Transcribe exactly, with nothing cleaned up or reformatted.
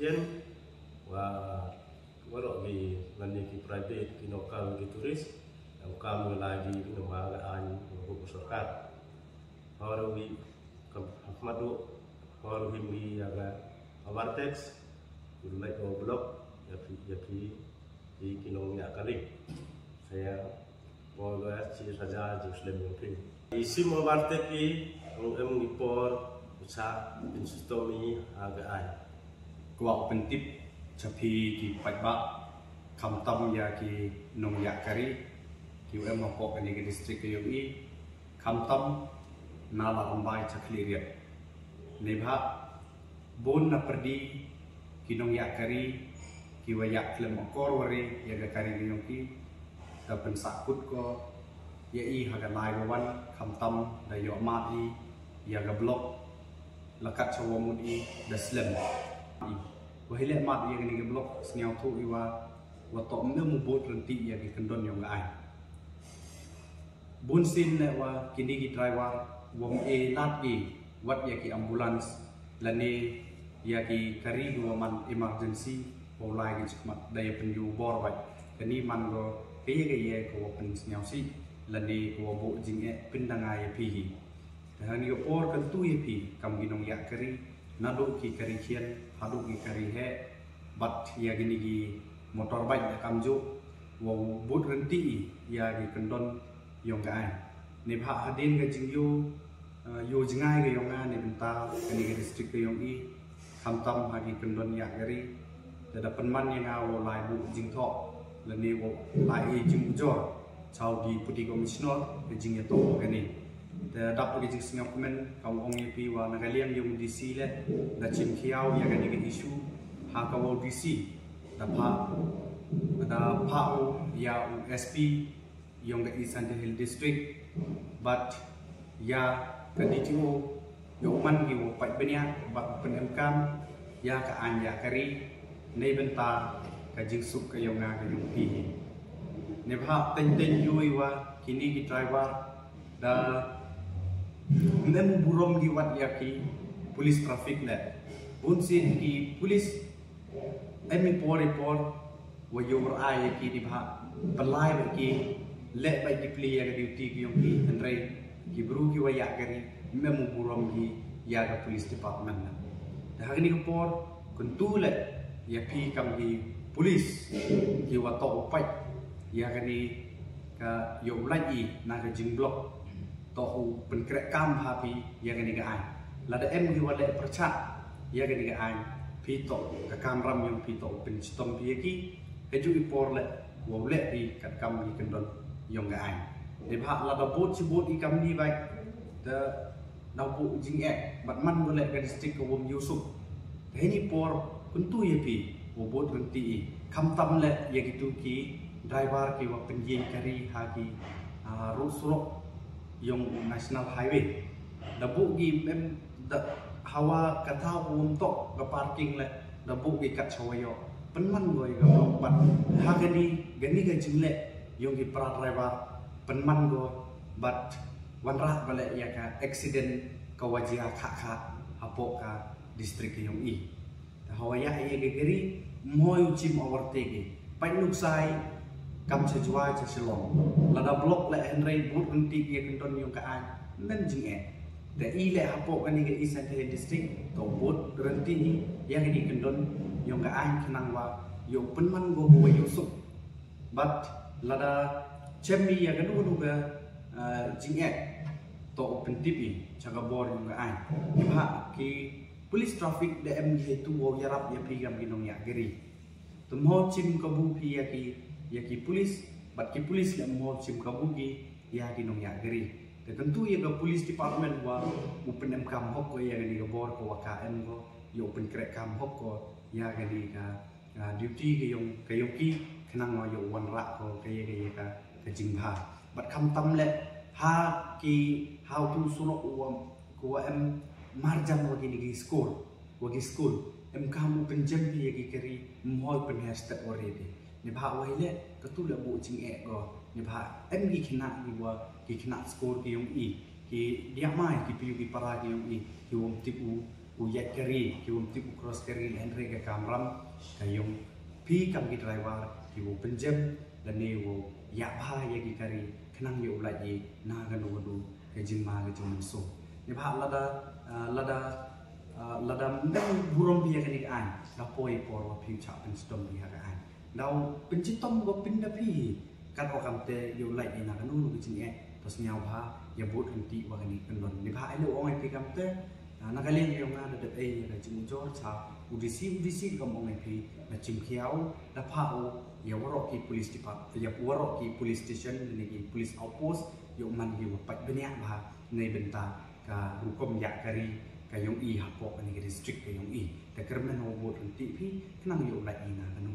Yen, wa, waroh ki, lane ki private, ki nongkam ki tourist, nongkam ki lagi, ki nongma ka aiñ, nongkam ka sorkar. Hor wi, kam, khmat du, hor wi mi ya ka, Avartex, ki lai ko block, ya phi, ya phi, ki, ki nongñiah kari. Saya, Moga chi raja jingslem yong phi. I sim o barte ki, ong em ngi por, ucha, bin sutomi, aga ai. Kwah pyntip, cha phi ki paidbah, khamtam ya ki nongñiah kari, ki u em hapoh kani ka district ka yong i, khamtam, na Lad Rymbai cha Khliehriat. Neibhah, bun na pyrdi, ki nongñiah kari, ki wa yah khlem akor wari, ya ka kari ka yong ki, da pynsahkut ko, ya i ha ka lai wa wan, khamtam, da yoh mad i, ya ka block, lakat cha wa mut i, da slem. I, wa hi leh mad ya kani ka block, sñiawthuh i wa, wa toh mne mu bud rynti ya ki kyndon yong ka aiñ. Bun sien leh wa kini ki driver, wa ym e lad i, wat ya ki ambulance, lane ya ki kari ki wa man emergency, wa u lai ki chakhmat da ya pynyoo bor bait. Kani man ko, ka ya ka ya ko wa pynsñiawsih, lane ko wa buh jingeh pyndanga ya phi hi. Te hani ka por kyntu ya phi, kam ki nongñiah kari, naduh ki kari khian, haduh ki kari heh, bad ya kini ki motorbike da kamjooh, wa u bud rynti i, ya ki kyndon yong ka aiñ. Neibhah hadien ka jingyoh, eh, yoh jngai ka yong nga, neibynta, kani ka district ka yong i, khamtam ha ki kyndon ñiah kari, te da pynman ya nga wow lai buh jingthoh, lane wow lai i jingujor, cha u Deputy Commissioner, ka jingyatoh kani. Te dap ka jingsngap kmen, kam ong ya phi wa na ka liang yong D C leh, da chim khiaw ya kani ka issue, ha ka wow D C, da phah, da phah u ya u S P, yong ka East Jaintia Hills District, bad ya ka D T O, yow man ki wow pait bniah, bad pynemkam, ya ka aiñ ya kari, neibynta ka jingsuk ka yong nga ka yong phi hi. Neibhah teng teng yoh i wa, kini ki driver, da ym em u burom ki wat ya ki police traffic leh. Bun sien ki police, em i por i por, wa yoh war ai ya ki neibhah, pynlai bait ki, leh bait ki pli ya ka duty ki yong ki, hynrei, ki bru ki wa yah kari, ym em u burom ki, ya ka police department na. Te ha kani ka por, kyntu leh, ya phi kam ki police, ki wa toh u pait, ya kani ka yoh u lait i, na ka jingblock. Toh u pynkrehkam ha phi, ya kani ka aiñ. Lada em ki wa leh pyrchah, ya kani ka aiñ. Phi toh ka kamram yong phi toh u pynchitom phi ya ki. Heijooh i por leh, wow leh phi katkam ki kyndon yong ka aiñ. Neibhah lada bud chi bud i kamni bait, da, da buh jingeh, bad man ko leh ka district ka wym yoh suk. Te heini por, kyntu ya phi, wow bud rynti i. Khamtam leh ya kitu ki driver ki wa pynjeng kari ha ki, ah, road surok yong National Highway. Da buh ki em da hawa ka thaw wym toh ka parking leh, da buh ki kat cha wa yoh. Pynman ko ya ka block bad. Ha kani, kani ka jingleh yong ki para driver, pynman ko bad wanrah ko leh ya ka accident ka wa jia kha kha hapoh ka district ka yong i. Te hawa yah ya ka kari, ym hoi u chim overtake i. Pait nuksa i, kam cha Jowai cha Shillong. Lada block leh hynrei bud rynti ya kyndon yong ka aiñ, ym em jingeh. Te i leh hapoh kani ka East Jaintia Hills District, toh bud rynti i, ya kani kyndon yong ka aiñ khnang wa, yow pynman ko wa yoh suk. Bad lada chem i ya kanu kanu ka, ah, jingeh, toh u pyntip i, cha ka bor yong ka aiñ. Neibhah ki police traffic da em ki heitu wow yarap ya phi kam ki nongñiah kari. Te ym hoi chim kabu phi ya ki, ya ki police, bad ki police leh ym hoi chim kabu ki, ya ki nongñiah kari. Te kyntu ya ka police department wa, u pynemkam hok ko ya kani ka bor ko wa ka em ko, yow pynkrehkam hok ko, ya kani ka, ah, duty ka yong, ka yong ki, khnang wa yow wanrah ko, ka ya, ka ya ka, ka jingbha. Bad khamtam leh, ha ki, ha utu u surok wa, ko wa em marjan wa kini ki school, wa ki school, em kam u pynjem phi ya ki kari, ym hoi pynher step wa re phi. Neibhah wa hi leh, katu leh buh jingeh ko, neibhah em ki khynnah ki wa, ki khynnah school ki yong i, ki diah mai, ki pyu ki para ki yong i, ki wym tip u, u yait kari, ki wym tip u cross kari, le hynrei ka kamram ka yong phi kam ki driver ki wow pynjem lane wow yah bha ya ki kari khnang yow lait i na kano kano ka jingma ka jingmynsoo. Neibhah lada, ah, lada, ah, lada ym burom phi ya kani ka aiñ, da poi por wa phi u chah pynstom phi ya ka aiñ. Daw pynchitom ko pynda phi hi. Kat o kamte yow lait i na kano kano ka jingeh, to sñiaw bha, ya bud ryntih wa kani ka kyndon. Neibhah i le ong i phi kamte, ah, na ka liang yong nga da dep e ya ka jingujor cha u D C, u D C kam ong i phi, da chimkhia u, da phah u ya waroh ki police depart, ya waroh ki police station, lane ki police outpost, yow man ki wa pait bniah bha neibynta ka rukom yah kari ka yong i hapoh kani ka district ka yong i. Te kyrmen wow bud ryntih phi khnang yow lait i na kano